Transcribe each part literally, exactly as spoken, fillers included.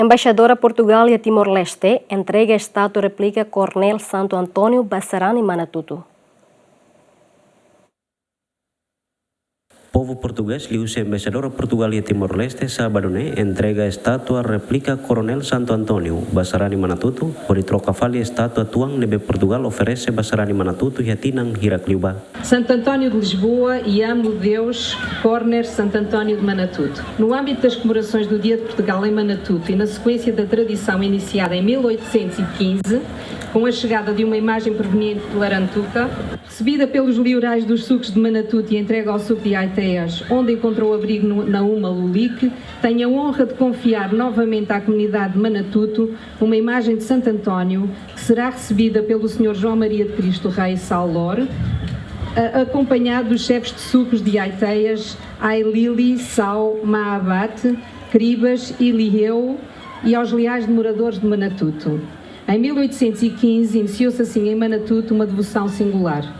Embaixadora Portugal iha Timor-Leste entrega estátua réplika Koronél Santo António ba sarani Manatuto. Povu portugés liuhusi Embaixadora Portugal iha Timor-Leste, sábadu ne'e, entrega estátua réplika Koronél Santo António ba sarani Manatuto, hodi troka fali estátua tuan ne'ebé Portugal oferese ba sarani Manatuto iha tinan hirak liubá. Santo António de Lisboa e Amo Deus, Koronél Santo António de Manatuto. No âmbito das comemorações do Dia de Portugal em Manatuto e na sequência da tradição iniciada em mil oitocentos e quinze, com a chegada de uma imagem proveniente de Larantuka, recebida pelos liorais dos sucos de Manatuto e entregue ao suco de Aiteias, onde encontrou abrigo no, na Uma Lulique, tenho a honra de confiar novamente à comunidade de Manatuto uma imagem de Santo António, que será recebida pelo senhor João Maria de Cristo Rei Saulor, a-, acompanhado dos chefes de sucos de Aiteias, Ailili, Sau, Maabate, Cribas e Liheu, e aos leais moradores de Manatuto. Em mil oitocentos e quinze, iniciou-se assim em Manatuto uma devoção singular.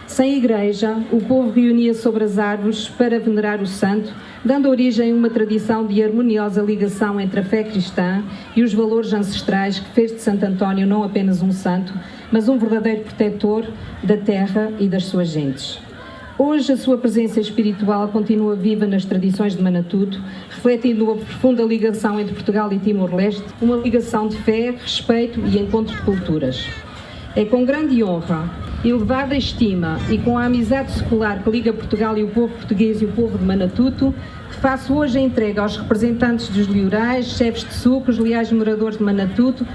Sem igreja, o povo reunia sobre as árvores para venerar o santo, dando origem a uma tradição de harmoniosa ligação entre a fé cristã e os valores ancestrais que fez de Santo António não apenas um santo, mas um verdadeiro protetor da terra e das suas gentes. Hoje, a sua presença espiritual continua viva nas tradições de Manatuto, refletindo uma profunda ligação entre Portugal e Timor-Leste, uma ligação de fé, respeito e encontro de culturas. É com grande honra, elevada estima e com a amizade secular que liga Portugal e o povo português e o povo de Manatuto que faço hoje a entrega aos representantes dos liorais, chefes de sucos, leais moradores de Manatuto,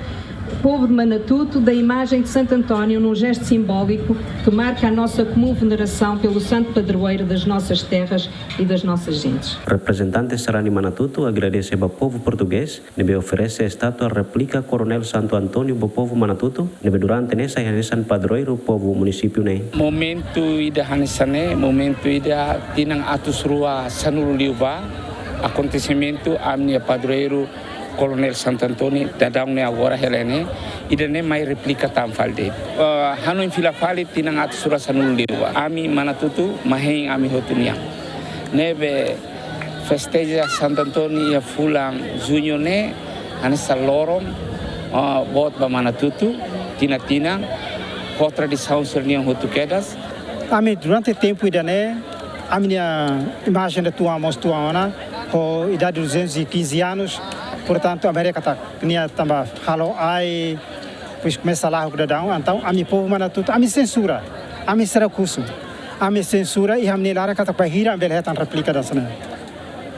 povo de Manatuto, da imagem de Santo António num gesto simbólico que marca a nossa comum veneração pelo santo padroeiro das nossas terras e das nossas gentes. Reprezentante sarani Manatuto agradese ba povu portugés ne'ebé oferese estátua réplika Koronél Santo António ba povu Manatuto, ne'ebé durante ne'e sai hanesan padroeiru povu munisípiu ne'e. Momentu ida hanesan ne'e, momentu ida tinan atus rua sanulu liubá, akontesimentu ami-nia padroeiru Koronél Santo António daudaun ne'e agora hela ne'e, ida-ne'e mai réplika tan fali de'it. Eh, hanoin fila fali tinan atus rua sanulu liubá. Ami Manatuto, mai hein ami hotu nian. Ne'ebé festeja Santo António iha fulan Juñu ne'e, hanesan loron, ah, boot ba Manatuto, tinan-tinan, ho tradisaun sira-nian hotu kedas. Ami durante tempu ida-ne'e, ami-nia imajen ida tuan mós tuan ona, ho idade duzentos e quinze anos, portantu, ami haree katak nia tanba halo ai, depois komesa lahuk daudaun, entaun, ami povu Manatuto, ami sensura, ami sira husu, ami sensura iha ami-nia laran katak bainhira ami bele hetan réplika hanesan ne'e.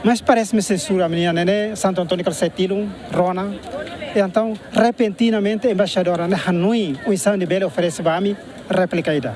Mas parese ami sensura ami-nia ne'e, Santo António kala sai tilun, rona, entaun, repentinamente, embaixadora ne'e hanoin, oinsá nia bele oferese ba ami réplika ida.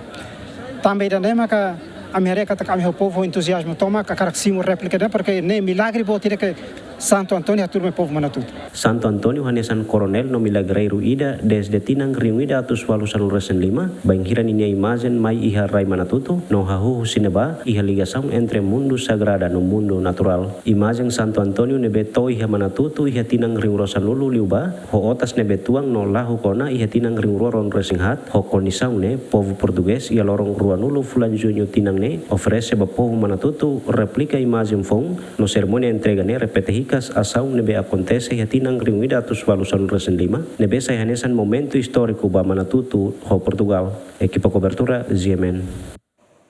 Tanba ida-ne'e maka ami haree katak ami ho povu entuziazmu tomak hakarak simu réplika ida, porque ne'e milagre boot ida ke Santo António hatudu mai povu Manatuto. Santo António hanesan koronél no milagreiru ida dezde tinan rihun ida atus ualu sanulu resin lima, bainhira ninia imajen mai iha rai Manatuto, no hahú husi ne'ebá iha ligasaun entre mundu sagrada no mundu naturál. Imajen Santo António ne'ebé to'o iha Manatuto iha tinan rihun rua sanulu liubá, ho otas ne'ebé tuan no lahuk ona iha tinan rihun rua ruanulu resin haat, ho kondisaun ne'e, povu portugés iha loron ruanulu fulan Juñu tinan ne'e, oferese ba povu Manatuto réplika imajen foun, no serimónia entrega ne'e repete hikas asaun ne'ebé akontese iha tinan rihun ida atus ualu sanulu resin lima, ne'ebé sai hanesan momentu istóriku ba Manatuto ho Portugal. Ekipa kobertura, G M N.